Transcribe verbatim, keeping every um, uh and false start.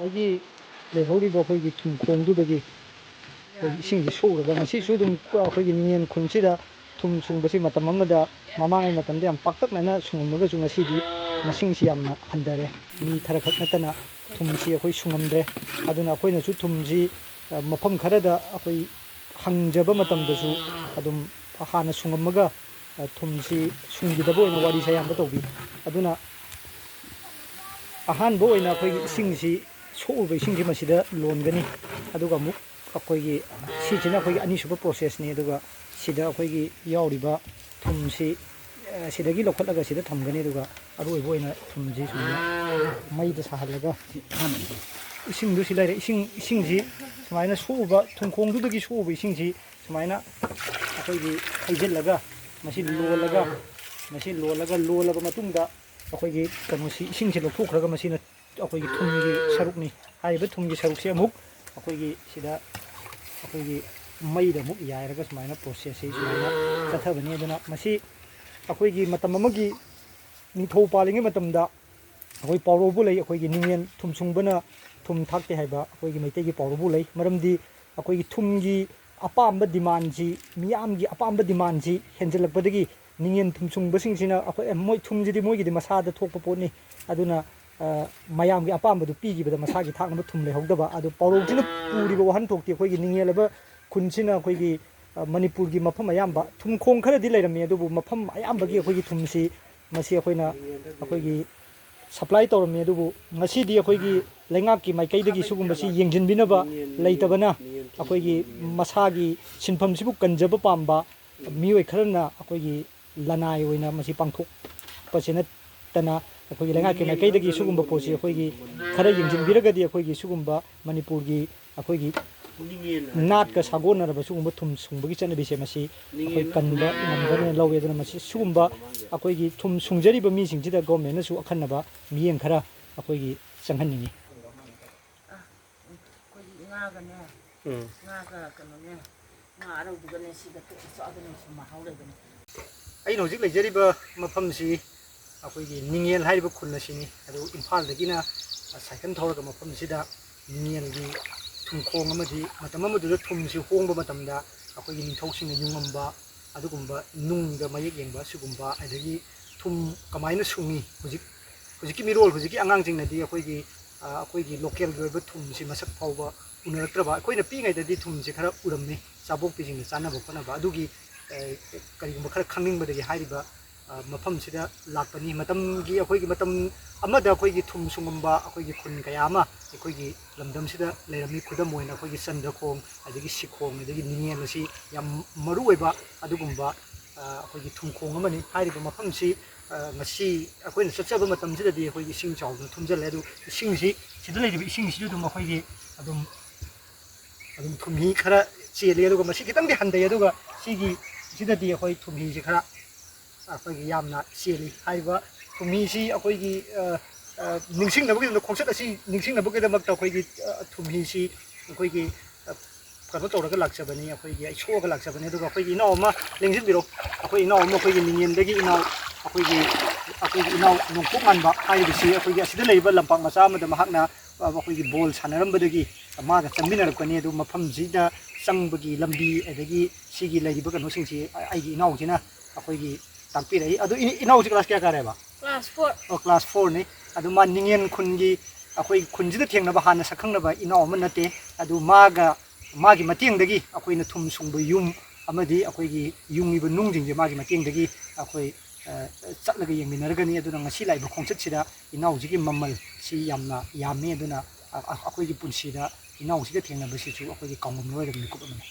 ꯉꯁꯥꯏꯒꯤ ꯂꯩꯍꯧꯔꯤꯕ ꯑꯩꯈꯣꯏꯒꯤ ꯊꯨꯝꯈꯣꯡꯗꯨꯗꯒꯤ ꯑꯩꯈꯣꯏꯒꯤ ꯏꯁꯤꯡꯁꯤ ꯁꯣꯛꯎꯔꯒ, ꯉꯁꯤꯁꯨ ꯑꯗꯨꯝ ꯑꯩꯈꯣꯏꯒꯤ ꯅꯤꯡꯉꯦꯟ ꯈꯨꯟꯁꯤꯗ ꯊꯨꯝ ꯁꯨꯡꯕꯁꯤ ꯃꯇꯝ ꯑꯃꯗ, ꯃꯃꯥꯡꯉꯩ ꯃꯇꯝꯗ ꯌꯥꯝ ꯄꯥꯛꯇꯛꯅꯅ ꯁꯨꯡꯉꯝꯃꯒꯁꯨ, ꯉꯁꯤꯗꯤ ꯃꯁꯤꯡꯁꯤ ꯌꯥꯝꯅ ꯍꯟꯊꯔꯦ꯫ ꯃꯤ ꯈꯔꯈꯛ ꯅꯠꯇꯅ ꯊꯨꯝꯁꯤ ꯑꯩꯈꯣꯏ ꯁꯨꯡꯉꯝꯗ꯭ꯔꯦ꯫ ꯑꯗꯨꯅ ꯑꯩꯈꯣꯏꯅꯁꯨ ꯊꯨꯝꯁꯤ, ꯑ, ꯃꯐꯝ ꯈꯔꯗ ꯑꯩꯈꯣꯏ ꯍꯪꯖꯕ ꯃꯇꯝꯗꯁꯨ ꯑꯗꯨꯝ ꯍꯥꯟꯅ ꯁꯨꯡꯉꯝꯃꯒ, ꯑ, ꯊꯨꯝꯁꯤ ꯁꯨꯡꯈꯤꯗꯕ ꯑꯣꯏꯅ ꯋꯥꯔꯤꯁꯦ ꯑꯌꯥꯝꯕ ꯇꯧꯕꯤ꯫ ꯑꯗꯨꯅ ꯑꯍꯥꯟꯕ ꯑꯣꯏꯅ ꯑꯩꯈꯣꯏꯒꯤ ꯏꯁꯤꯡꯁꯤ, ꯁꯣꯛꯎꯕ ꯏꯁꯤꯡꯁꯤ ꯃꯁꯤꯗ ꯂꯣꯟꯒꯅꯤ꯫ ꯑꯗꯨꯒ ꯑꯃꯨꯛ ꯑꯩꯈꯣꯏꯒꯤ, ꯁꯤꯁꯤꯅ ꯑꯩꯈꯣꯏꯒꯤ ꯑꯅꯤꯁꯨꯕ processꯅꯤ꯫ ꯑꯗꯨꯒ ꯁꯤꯗ ꯑꯩꯈꯣꯏꯒꯤ ꯌꯥꯎꯔꯤꯕ ꯊꯨꯝꯁꯤ, ꯑ, ꯁꯤꯗꯒꯤ ꯂꯧꯈꯠꯂꯒ ꯁꯤꯗ ꯊꯝꯒꯅꯤ꯫ ꯑꯗꯨꯒ ꯑꯔꯣꯏꯕ ꯑꯣꯏꯅ ꯊꯨꯝꯁꯤ ꯁꯨꯃꯥꯏꯅ ꯃꯩꯗ ꯁꯥꯍꯜꯂꯒ, ꯏꯁꯤꯡꯗꯨ ꯁꯤ ꯂꯩꯔꯦ꯫ ꯏꯁꯤꯡ, ꯏꯁꯤꯡꯁꯤ ꯁꯨꯃꯥꯏꯅ ꯁꯣꯛꯎꯕ, ꯊꯨꯝꯈꯣꯡꯗꯨꯗꯒꯤ ꯁꯣꯛꯎꯕ ꯏꯁꯤꯡꯁꯤ ꯁꯨꯃꯥꯏꯅ ꯑꯩꯈꯣꯏꯒꯤ ꯍꯩꯖꯤꯜꯂꯒ, ꯃꯁꯤ ꯂꯣꯜꯂꯒ, ꯃꯁꯤ ꯂꯣꯜꯂꯒ, ꯂꯣꯜꯂꯕ ꯃꯇꯨꯡꯗ ꯑꯩꯈꯣꯏꯒꯤ ꯀꯩꯅꯣꯁꯤ, ꯏꯁꯤꯡꯁꯤ ꯂꯧꯊꯣꯛꯈ꯭ꯔꯒ, ꯃꯁꯤꯅ ꯑꯩꯈꯣꯏꯒꯤ ꯊꯨꯝꯒꯤ ꯁꯔꯨꯛꯅꯤ꯫ ꯍꯥꯏꯔꯤꯕ ꯊꯨꯝꯒꯤ ꯁꯔꯨꯛꯁꯤ ꯑꯃꯨꯛ ꯑꯩꯈꯣꯏꯒꯤ ꯁꯤꯗ ꯑꯩꯈꯣꯏꯒꯤ ꯃꯩꯗ ꯑꯃꯨꯛ ꯌꯥꯏꯔꯒ ꯁꯨꯃꯥꯏꯅ processꯁꯤ ꯁꯨꯃꯥꯏꯅ ꯆꯠꯊꯕꯅꯤ꯫ ꯑꯗꯨꯅ ꯃꯁꯤ ꯑꯩꯈꯣꯏꯒꯤ ꯃꯇꯝ ꯑꯃꯒꯤ ꯅꯤꯡꯊꯧ ꯄꯥꯜꯂꯤꯉꯩ ꯃꯇꯝꯗ ꯑꯩꯈꯣꯏ ꯄꯥꯎꯔꯧꯕ ꯂꯩ, ꯑꯩꯈꯣꯏꯒꯤ ꯅꯤꯡꯉꯦꯟ ꯊꯨꯝ ꯁꯨꯡꯕꯅ ꯊꯨꯝ ꯊꯥꯛꯇꯦ ꯍꯥꯏꯕ ꯑꯩꯈꯣꯏꯒꯤ ꯃꯩꯇꯩꯒꯤ ꯄꯥꯎꯔꯧꯕ ꯂꯩ꯫ ꯃꯔꯝꯗꯤ ꯑꯩꯈꯣꯏꯒꯤ ꯊꯨꯝꯒꯤ ꯑꯄꯥꯝꯕ demandꯁꯤ, ꯃꯤꯌꯥꯝꯒꯤ ꯑꯄꯥꯝꯕ demandꯁꯤ ꯍꯦꯟꯖꯜꯂꯛꯄꯗꯒꯤ ꯅꯤꯡꯉꯦꯟ ꯊꯨꯝ ꯁꯨꯡꯕꯁꯤꯡꯁꯤꯅ ꯑꯩꯈꯣꯏ, ꯑꯦ, ꯃꯣꯏ ꯊꯨꯝꯁꯤꯗꯤ ꯃꯣꯏꯒꯤꯗꯤ ꯃꯁꯥꯗ ꯊꯣꯛꯄ ꯄꯣꯠꯅꯤ, ꯑꯗꯨꯅ, ꯑ, ꯃꯌꯥꯝꯒꯤ ꯑꯄꯥꯝꯕꯗꯨ ꯄꯤꯈꯤꯕꯗ ꯃꯁꯥꯒꯤ ꯊꯥꯛꯅꯕ ꯊꯨꯝ ꯂꯩꯍꯧꯗꯕ꯫ ꯑꯗꯨ ꯄꯥꯎꯔꯧꯁꯤꯅ ꯄꯨꯔꯤꯕ ꯋꯥꯍꯟꯊꯣꯛꯇꯤ ꯑꯩꯈꯣꯏꯒꯤ ꯅꯤꯡꯉꯦꯜꯂꯕ ꯈꯨꯟꯁꯤꯅ ꯑꯩꯈꯣꯏꯒꯤ, ꯑ, ꯃꯅꯤꯄꯨꯔꯒꯤ ꯃꯐꯝ ꯑꯌꯥꯝꯕ, ꯊꯨꯝꯈꯣꯡ ꯈꯔꯗꯤ ꯂꯩꯔꯝꯃꯤ, ꯑꯗꯨꯕꯨ ꯃꯐꯝ ꯑꯌꯥꯝꯕꯒꯤ ꯑꯩꯈꯣꯏꯒꯤ ꯊꯨꯝꯁꯤ ꯃꯁꯤ ꯑꯩꯈꯣꯏꯅ, ꯑꯩꯈꯣꯏꯒꯤ supply ꯇꯧꯔꯝꯃꯤ꯫ ꯑꯗꯨꯕꯨ ꯉꯁꯤꯗꯤ ꯑꯩꯈꯣꯏꯒꯤ ꯂꯩꯉꯥꯛꯀꯤ ꯃꯥꯏꯀꯩꯗꯒꯤ ꯁꯤꯒꯨꯝꯕꯁꯤ ꯌꯦꯡꯁꯤꯟꯕꯤꯅꯕ ꯂꯩꯇꯕꯅ, ꯑꯩꯈꯣꯏꯒꯤ ꯃꯁꯥꯒꯤ ꯁꯤꯟꯐꯝꯁꯤꯕꯨ ꯀꯟꯖꯕ ꯄꯥꯝꯕ ꯃꯤꯑꯣꯏ ꯈꯔꯅ ꯑꯩꯈꯣꯏꯒꯤ ꯂꯅꯥꯏ ꯑꯣꯏꯅ ꯃꯁꯤ ꯄꯥꯡꯊꯣꯛꯄꯁꯤ ꯅꯠꯇꯅ, ꯑꯩꯈꯣꯏꯒꯤ ꯂꯩꯉꯥꯛꯀꯤ ꯃꯥꯏꯀꯩꯗꯒꯤ ꯁꯤꯒꯨꯝꯕ ꯄꯣꯠꯁꯤ ꯑꯩꯈꯣꯏꯒꯤ ꯈꯔ ꯌꯦꯡꯁꯤꯟꯕꯤꯔꯒꯗꯤ, ꯑꯩꯈꯣꯏꯒꯤ ꯁꯤꯒꯨꯝꯕ ꯃꯅꯤꯄꯨꯔꯒꯤ ꯑꯩꯈꯣꯏꯒꯤ ꯅꯥꯠꯀ ꯁꯥꯒꯣꯟꯅꯔꯕ ꯁꯤꯒꯨꯝꯕ ꯊꯨꯝ ꯁꯨꯡꯕꯒꯤ ꯆꯠꯅꯕꯤꯁꯦ ꯃꯁꯤ ꯑꯩꯈꯣꯏ ꯀꯟꯕ ꯉꯝꯒꯅꯤꯅ ꯂꯧꯏ꯫ ꯑꯗꯨꯅ ꯃꯁꯤ ꯁꯤꯒꯨꯝꯕ ꯑꯩꯈꯣꯏꯒꯤ ꯊꯨꯝ ꯁꯨꯡꯖꯔꯤꯕ ꯃꯤꯁꯤꯡꯁꯤꯗ governmentꯅꯁꯨ ꯑꯈꯟꯅꯕ ꯃꯤꯠꯌꯦꯡ ꯈꯔ ꯑꯩꯈꯣꯏꯒꯤ ꯆꯪꯍꯟꯅꯤꯡꯉꯤ꯫ ꯑꯩꯈꯣꯏꯒꯤ ꯉꯥꯒꯅꯦ, ꯎꯝ꯫ ꯉꯥꯒ ꯀꯩꯅꯣꯅꯦ, ꯉꯥ ꯑꯔꯧꯕꯒꯅꯦ, ꯁꯤꯒ ꯇꯣꯠꯂ ꯆꯥꯕꯅꯦ, ꯁꯤ ꯃꯍꯥꯎ ꯂꯩꯕꯅꯦ꯫ ꯑꯩꯅ ꯍꯧꯖꯤꯛ ꯂꯩꯖꯔꯤꯕ ꯃꯐꯝꯁꯤ ꯑꯩꯈꯣꯏꯒꯤ ꯅꯤꯡꯉꯦꯜ ꯍꯥꯏꯔꯤꯕ ꯈꯨꯜ ꯑꯁꯤꯅꯤ꯫ ꯑꯗꯨ ꯏꯝꯐꯥꯜꯗꯒꯤꯅ ꯁꯥꯏꯀꯜ ꯊꯧꯔꯒ ꯃꯐꯝꯁꯤꯗ ꯅꯤꯡꯉꯦꯜꯒꯤ ꯊꯨꯝꯈꯣꯡ ꯑꯃꯗꯤ ꯃꯇꯝ ꯑꯃꯗꯨꯗ ꯊꯨꯝꯁꯤ ꯍꯣꯡꯕ ꯃꯇꯝꯗ ꯑꯩꯈꯣꯏꯒꯤ ꯅꯤꯡꯊꯧꯁꯤꯡꯅ ꯌꯨꯡꯉꯝꯕ ꯑꯗꯨꯒꯨꯝꯕ ꯅꯨꯡꯗ ꯃꯌꯦꯛ ꯌꯦꯡꯕ ꯑꯁꯤꯒꯨꯝꯕ, ꯑꯗꯒꯤ ꯊꯨꯝ ꯀꯃꯥꯏꯅ ꯁꯨꯡꯉꯤ, ꯍꯧꯖꯤꯛ ꯍꯧꯖꯤꯛꯀꯤ ꯃꯤꯔꯣꯜ, ꯍꯧꯖꯤꯛꯀꯤ ꯑꯉꯥꯡꯁꯤꯡꯅꯗꯤ ꯑꯩꯈꯣꯏꯒꯤ ꯑ, ꯑꯩꯈꯣꯏꯒꯤ ꯂꯣꯀꯦꯜꯒꯤ ꯑꯣꯏꯕ ꯊꯨꯝꯁꯤ ꯃꯁꯛ ꯐꯥꯎꯕ ꯎꯅꯔꯛꯇ꯭ꯔꯕ꯫ ꯑꯩꯈꯣꯏꯅ ꯄꯤꯛꯏꯉꯩꯗꯗꯤ ꯊꯨꯝꯁꯤ ꯈꯔ ꯎꯔꯝꯃꯤ, ꯆꯥꯕꯣꯛꯄꯤꯁꯤꯡꯅ ꯆꯥꯅꯕ ꯈꯣꯠꯅꯕ꯫ ꯑꯗꯨꯒꯤ ꯑ, ꯀꯔꯤꯒꯨꯝꯕ ꯈꯔ ꯈꯪꯅꯤꯡꯕꯗꯒꯤ ꯍꯥꯏꯔꯤꯕ ꯑ, ꯃꯐꯝꯁꯤꯗ ꯂꯥꯛꯄꯅꯤ꯫ ꯃꯇꯝꯒꯤ, ꯑꯩꯈꯣꯏꯒꯤ ꯃꯇꯝ ꯑꯃꯗ ꯑꯩꯈꯣꯏꯒꯤ ꯊꯨꯝ ꯁꯨꯡꯉꯝꯕ ꯑꯩꯈꯣꯏꯒꯤ ꯈꯨꯟ ꯀꯌꯥ ꯑꯃ ꯑꯩꯈꯣꯏꯒꯤ ꯂꯝꯗꯝꯁꯤꯗ ꯂꯩꯔꯝꯃꯤ꯫ ꯈꯨꯗꯝ ꯑꯣꯏꯅ ꯑꯩꯈꯣꯏꯒꯤ ꯆꯟꯗ꯭ꯔꯈꯣꯡ, ꯑꯗꯒꯤ ꯁꯤꯈꯣꯡ, ꯑꯗꯒꯤ ꯅꯤꯡꯉꯦꯜ ꯑꯁꯤ ꯌꯥꯝ ꯃꯔꯨ ꯑꯣꯏꯕ ꯑꯗꯨꯒꯨꯝꯕ ꯑ, ꯑꯩꯈꯣꯏꯒꯤ ꯊꯨꯝꯈꯣꯡ ꯑꯃꯅꯤ꯫ ꯍꯥꯏꯔꯤꯕ ꯃꯐꯝꯁꯤ ꯑ, ꯉꯁꯤ ꯑꯩꯈꯣꯏꯅ ꯆꯠꯆꯕ ꯃꯇꯝꯁꯤꯗꯗꯤ ꯑꯩꯈꯣꯏꯒꯤ ꯏꯁꯤꯡ ꯆꯥꯎꯗꯅ ꯊꯨꯝꯖꯤꯜꯂꯦ꯫ ꯑꯗꯨ ꯏꯁꯤꯡꯁꯤ, ꯁꯤꯗ ꯂꯩꯔꯤꯕ ꯏꯁꯤꯡꯁꯤꯁꯨ ꯑꯗꯨꯝ ꯑꯩꯈꯣꯏꯒꯤ ꯑꯗꯨꯝ ꯑꯗꯨꯝ ꯊꯨꯝꯍꯤ ꯈꯔ ꯆꯦꯜꯂꯤ꯫ ꯑꯗꯨꯒ ꯃꯁꯤ ꯈꯤꯇꯪꯗꯤ ꯍꯟꯊꯩ꯫ ꯑꯗꯨꯒ ꯁꯤꯒꯤ, ꯁꯤꯗꯗꯤ ꯑꯩꯈꯣꯏ ꯊꯨꯝꯍꯤꯁꯤ ꯈꯔ ꯑꯩꯈꯣꯏꯒꯤ ꯌꯥꯝꯅ ꯆꯦꯜꯂꯤ꯫ ꯍꯥꯏꯔꯤꯕ ꯊꯨꯝꯍꯤꯁꯤ ꯑꯩꯈꯣꯏꯒꯤ ꯑ, ꯑ, ꯅꯤꯡꯁꯤꯡꯅꯕꯒꯤꯗꯃꯛꯇ, ꯈꯣꯡꯆꯠ ꯑꯁꯤ ꯅꯤꯡꯁꯤꯡꯅꯕꯒꯤꯗꯃꯛꯇ ꯑꯩꯈꯣꯏꯒꯤ ꯑ, ꯊꯨꯝꯍꯤꯁꯤ ꯑꯩꯈꯣꯏꯒꯤ ꯑ, ꯀꯩꯅꯣ ꯇꯧꯔꯒ ꯂꯥꯛꯆꯕꯅꯤ, ꯑꯩꯈꯣꯏꯒꯤ ꯑꯩ ꯁꯣꯛꯑꯒ ꯂꯥꯛꯆꯕꯅꯤ꯫ ꯑꯗꯨꯒ ꯑꯩꯈꯣꯏꯒꯤ ꯏꯅꯥꯎ ꯑꯃ ꯂꯦꯡꯁꯤꯟꯕꯤꯔꯣ꯫ ꯑꯩꯈꯣꯏ ꯏꯅꯥꯎ ꯑꯃ ꯑꯩꯈꯣꯏꯒꯤ ꯅꯤꯡꯉꯦꯟꯗꯒꯤ ꯏꯅꯥꯎ, ꯑꯩꯈꯣꯏꯒꯤ, ꯑꯩꯈꯣꯏꯒꯤ ꯏꯅꯥꯎ ꯅꯣꯡꯄꯣꯛ ꯉꯥꯟꯕ ꯍꯥꯏꯔꯤꯕꯁꯤ ꯑꯩꯈꯣꯏꯒꯤ ꯑꯁꯤꯗ ꯂꯩꯔꯤꯕ ꯂꯝꯄꯥꯛ ꯃꯆꯥ ꯑꯃꯗ ꯃꯍꯥꯛꯅ ꯑ, ꯑꯩꯈꯣꯏꯒꯤ ꯕꯣꯜ ꯁꯥꯟꯅꯔꯝꯕꯗꯒꯤ ꯃꯥꯒ ꯆꯪꯃꯤꯟꯅꯔꯛꯄꯅꯤ꯫ ꯑꯗꯨ ꯃꯐꯝꯁꯤꯗ ꯆꯪꯕꯒꯤ ꯂꯝꯕꯤ, ꯑꯗꯒꯤ ꯁꯤꯒꯤ ꯂꯩꯔꯤꯕ ꯀꯩꯅꯣꯁꯤꯡꯁꯤ ꯑꯩꯒꯤ ꯏꯅꯥꯎꯁꯤꯅ ꯑꯩꯈꯣꯏꯒꯤ ꯇꯥꯛꯄꯤꯔꯛꯏ꯫ ꯑꯗꯨ ꯏꯅꯤ-, ꯏꯅꯥꯎꯁꯤ ꯀ꯭ꯂꯥꯁ ꯀꯌꯥ ꯀꯥꯔꯦꯕ? Class four. ꯑꯣ, ꯀ꯭ꯂꯥꯁ ꯐꯣꯔꯅꯤ꯫ ꯑꯗꯨ ꯃꯥ ꯅꯤꯡꯉꯦꯟ ꯈꯨꯟꯒꯤ, ꯑꯩꯈꯣꯏ ꯈꯨꯟꯁꯤꯗ ꯊꯦꯡꯅꯕ, ꯍꯥꯟꯅ ꯁꯛꯈꯪꯅꯕ ꯏꯅꯥꯎ ꯑꯃ ꯅꯠꯇꯦ꯫ ꯑꯗꯨ ꯃꯥꯒ, ꯃꯥꯒꯤ ꯃꯇꯦꯡꯗꯒꯤ ꯑꯩꯈꯣꯏꯅ ꯊꯨꯝ ꯁꯨꯡꯕ ꯌꯨꯝ ꯑꯃꯗꯤ ꯑꯩꯈꯣꯏꯒꯤ ꯌꯨꯡꯉꯤꯕ ꯅꯨꯡꯁꯤꯡꯁꯦ ꯃꯥꯒꯤ ꯃꯇꯦꯡꯗꯒꯤ ꯑꯩꯈꯣꯏ, ꯑ, ꯆꯠꯂꯒ ꯌꯦꯡꯃꯤꯟꯅꯔꯒꯅꯤ꯫ ꯑꯗꯨꯅ ꯉꯁꯤ ꯂꯥꯛꯏꯕ ꯈꯣꯡꯆꯠꯁꯤꯗ ꯏꯅꯥꯎꯁꯤꯒꯤ ꯃꯃꯜꯁꯤ ꯌꯥꯝꯅ ꯌꯥꯝꯃꯤ꯫ ꯑꯗꯨꯅ ꯑ-, ꯑ-, ꯑꯩꯈꯣꯏꯒꯤ ꯄꯨꯟꯁꯤꯗ ꯏꯅꯥꯎꯁꯤꯒ ꯊꯦꯡꯅꯕꯁꯤꯁꯨ ꯑꯩꯈꯣꯏꯒꯤ ꯀꯥꯎꯉꯝꯂꯔꯣꯏꯗꯕ ꯃꯤꯀꯨꯞ ꯑꯃꯅꯤ꯫